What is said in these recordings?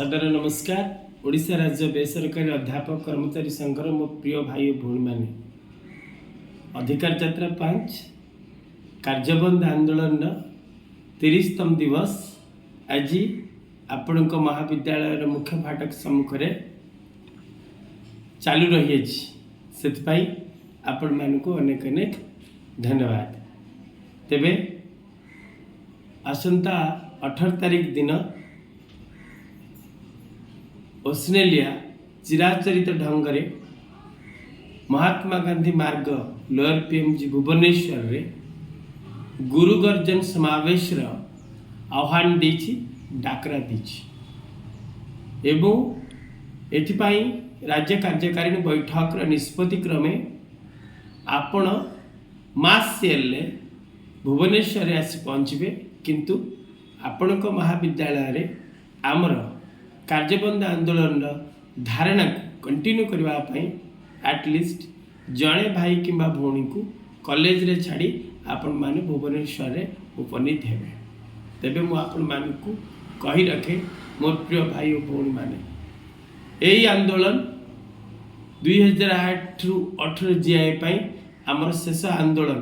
ସାଦର ନମସ୍କାର। ଓଡ଼ିଶା ରାଜ୍ୟ ବେସରକାରୀ ଅଧ୍ୟାପକ କର୍ମଚାରୀ ସଂଘର ମୋ ପ୍ରିୟ ଭାଇ ଓ ଭଉଣୀମାନେ, ଅଧିକାର ଯାତ୍ରା 5 କାର୍ଯ୍ୟବନ୍ଦ ଆନ୍ଦୋଳନର 30ତମ ଦିବସ ଆଜି ଆପଣଙ୍କ ମହାବିଦ୍ୟାଳୟର ମୁଖ୍ୟ ଫାଟକ ସମ୍ମୁଖରେ ଚାଲୁ ରହିଅଛି। ସେଥିପାଇଁ ଆପଣମାନଙ୍କୁ ଅନେକ ଅନେକ ଧନ୍ୟବାଦ। ତେବେ ଆସନ୍ତା 18 ତାରିଖ ଦିନ ଓସ୍ନେଲିଆ ଚିରାଚରିତ ଢଙ୍ଗରେ ମହାତ୍ମା ଗାନ୍ଧୀ ମାର୍ଗ, ଲୋୟର ପିଏମ୍ଜି, ଭୁବନେଶ୍ୱରରେ ଗୁରୁ ଗର୍ଜନ ସମାବେଶର ଆହ୍ୱାନ ଦେଇଛି, ଡାକରା ଦେଇଛି ଏବଂ ଏଥିପାଇଁ ରାଜ୍ୟ କାର୍ଯ୍ୟକାରିଣୀ ବୈଠକର ନିଷ୍ପତ୍ତି କ୍ରମେ ଆପଣ ମାସ୍ ସେଲ୍ରେ ଭୁବନେଶ୍ୱରରେ ଆସି ପହଞ୍ଚିବେ। କିନ୍ତୁ ଆପଣଙ୍କ ମହାବିଦ୍ୟାଳୟରେ ଆମର କାର୍ଯ୍ୟବନ୍ଦ ଆନ୍ଦୋଳନର ଧାରଣାକୁ କଣ୍ଟିନ୍ୟୁ କରିବା ପାଇଁ ଆଟଲିଷ୍ଟ ଜଣେ ଭାଇ କିମ୍ବା ଭଉଣୀକୁ କଲେଜରେ ଛାଡ଼ି ଆପଣମାନେ ଭୁବନେଶ୍ୱରରେ ଉପନୀତ ହେବେ। ତେବେ ମୁଁ ଆପଣମାନଙ୍କୁ କହି ରଖେ, ମୋର ପ୍ରିୟ ଭାଇ ଓ ଭଉଣୀମାନେ, ଏହି ଆନ୍ଦୋଳନ 2008ରୁ 18 ଜିଆଇ ପାଇଁ ଆମର ଶେଷ ଆନ୍ଦୋଳନ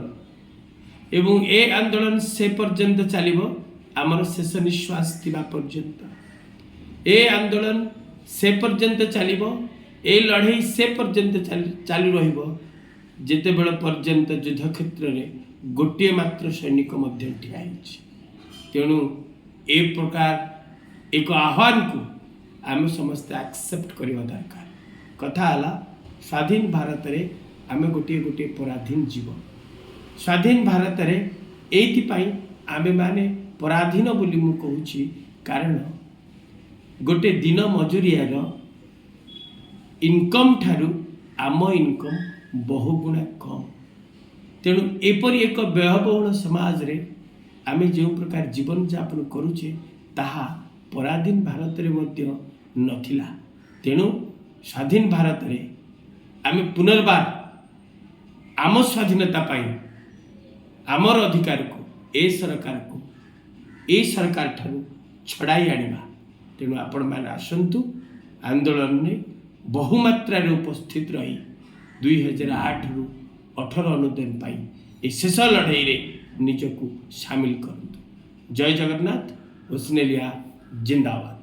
ଏବଂ ଏ ଆନ୍ଦୋଳନ ସେ ପର୍ଯ୍ୟନ୍ତ ଚାଲିବ, ଆମର ଶେଷ ନିଶ୍ୱାସ ଥିବା ପର୍ଯ୍ୟନ୍ତ। ଏ ଆନ୍ଦୋଳନ ସେ ପର୍ଯ୍ୟନ୍ତ ଚାଲିବ, ଏ ଲଢ଼େଇ ସେ ପର୍ଯ୍ୟନ୍ତ ଚାଲୁ ରହିବ, ଯେତେବେଳେ ପର୍ଯ୍ୟନ୍ତ ଯୁଦ୍ଧ କ୍ଷେତ୍ରରେ ଗୋଟିଏ ମାତ୍ର ସୈନିକ ମଧ୍ୟ ଠିଆ ହେଇଛି। ତେଣୁ ଏ ପ୍ରକାର ଏକ ଆହ୍ୱାନକୁ ଆମେ ସମସ୍ତେ ଆକ୍ସେପ୍ଟ କରିବା ଦରକାର। କଥା ହେଲା, ସ୍ୱାଧୀନ ଭାରତରେ ଆମେ ଗୋଟିଏ ଗୋଟିଏ ପରାଧୀନ ଜୀବ। ସ୍ୱାଧୀନ ଭାରତରେ ଏଇଥିପାଇଁ ଆମେମାନେ ପରାଧୀନ ବୋଲି ମୁଁ କହୁଛି, କାରଣ ଗୋଟେ ଦିନ ମଜୁରିଆର ଇନକମ୍ ଠାରୁ ଆମ ଇନକମ୍ ବହୁଗୁଣା କମ୍। ତେଣୁ ଏପରି ଏକ ବ୍ୟୟବହୁଳ ସମାଜରେ ଆମେ ଯେଉଁ ପ୍ରକାର ଜୀବନଯାପନ କରୁଛେ, ତାହା ପରାଧୀନ ଭାରତରେ ମଧ୍ୟ ନଥିଲା। ତେଣୁ ସ୍ୱାଧୀନ ଭାରତରେ ଆମେ ପୁନର୍ବାର ଆମ ସ୍ୱାଧୀନତା ପାଇଁ ଆମର ଅଧିକାରକୁ ଏ ସରକାର ଠାରୁ ଛଡ଼ାଇ ଆଣିବା। ତେଣୁ ଆପଣମାନେ ଆସନ୍ତୁ, ଆନ୍ଦୋଳନରେ ବହୁମାତ୍ରାରେ ଉପସ୍ଥିତ ରହି 2008ରୁ 18 ଅନୁଦାନ ପାଇଁ ଏ ଶେଷ ଲଢ଼େଇରେ ନିଜକୁ ସାମିଲ କରନ୍ତୁ। ଜୟ ଜଗନ୍ନାଥ। ଓସ୍ନେଲିଆ ଜିନ୍ଦାବାଦ।